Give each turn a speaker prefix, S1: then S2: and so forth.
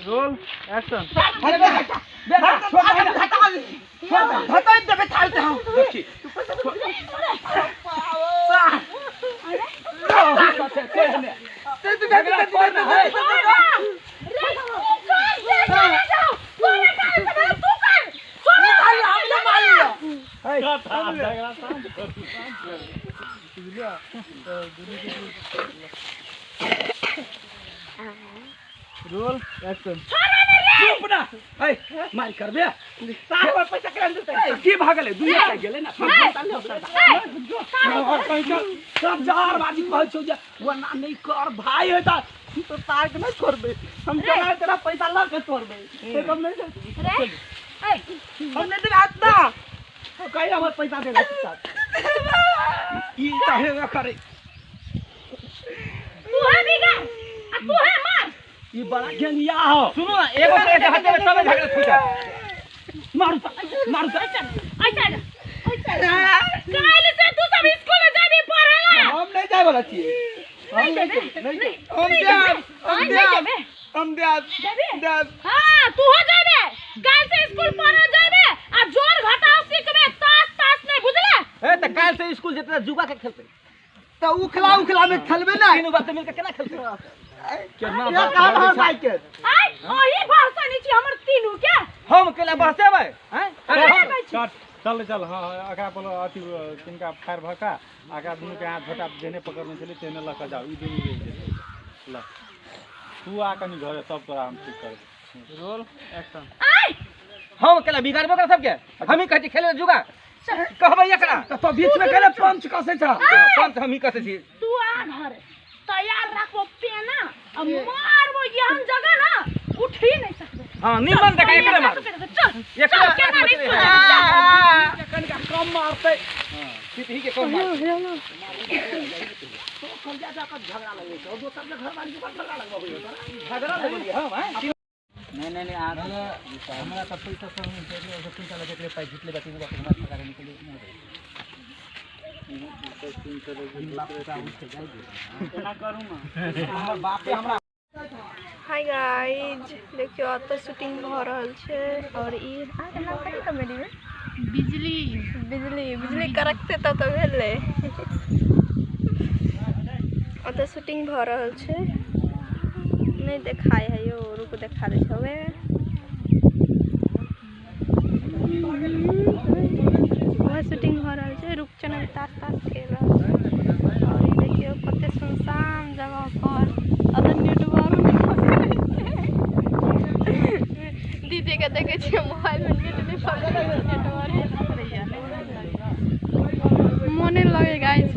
S1: Role roll action.
S2: Roll action.
S3: चुप ना ए मार करबे सार पर पैसा केना देतै की भागले दुनिया के गेले ना सब जार बाजी कहै छौ जे वना नहीं कर भाई होता तो तार के नहीं छोड़बे हम केना तेरा पैसा ल के छोड़बे से कम नहीं
S4: रे ए
S3: हम नहीं देबे हाथ ना कहि हमर पैसा दे साथ ई चाहे करे
S4: तू है बिगाड़ आ तू है मार
S3: ई बड़ा ज्ञानिया हो। सुनो ना एगो के हाथ में तबे झगड़ा छूटा मारू मारू
S4: ऐसा ऐसा काल से तू सब स्कूल जाबी पढ़ेला।
S3: हम नहीं जाए वाला छिए हम नहीं हम जाब हम जाब हम जाब जाब।
S4: हां तू हो जाबे काल से स्कूल पढ़े जाबे आ जोर घटाव सीखबे तास तास नहीं बुझले।
S3: ए त काल से स्कूल जितना जुआ के खेलते त उखला उखला में खेलबे ना तीनों बात मिलके केना खेलते केना बात हमर भाई के
S4: आइ ओही भाषा नहीं छी हमर तीनू के
S3: हम केला बहसेबै हैं।
S1: अरे चल चल हां एकरा बोलो अथि किनका फायर भका आगा दुनू के हाथ झोटा जेने पकड़ने छलै तेने ल के जाओ ई दुनू रहि जेतै ल तू आ कनी घरे तब तोरा हम ठीक करब।
S2: Roll action.
S4: आइ
S3: हम केला बिगाड़बो कर सबके हम ही कहै छी खेले जुगा कहबै एकरा त बीच में केला पंच कसै छ पंच हम ही कसै छी।
S4: तू आ घरे तैयार राखबो पेना आ मारबो यहन जगह ना उठी नहीं सकबे।
S3: हां निमन देखा एकरे मार
S4: चल
S3: एकरे
S4: केना नहीं
S3: कनका कम मारतै हां ही के कम मार तो कल जा का झगड़ा लगै छै दोसर के घर वाली के झगड़ा लगबै झगड़ा लगबै हम हैं।
S2: नहीं नहीं नहीं आज हमरा सब पैसा सब नहीं छै तीन साल के पाई जीतले बाकी में हमरा पगार निकले
S3: हमर बाप पे हमरा।
S5: हाय गाइज देखियो अतऽ शूटिंग भऽ रहल छै और ई अहाँके नाम कथी कॉमेडी में
S4: बिजली
S5: बिजली बिजली करकते तब तऽ भेलै। अतऽ शूटिंग भऽ रहल छै नहीं देखाय है यो रुक देखा दै छवे वह शूटिंग भऽ रहल छै रुकचन तास तास खेल रहल छै। और ई देखियो कते सुनसान जगह पर अतऽ नेटवर्क दीदी के देखे छियै मोबाइल में नेट नहीं पकड़ै छै नेटवर्क मोने लगे गाइस।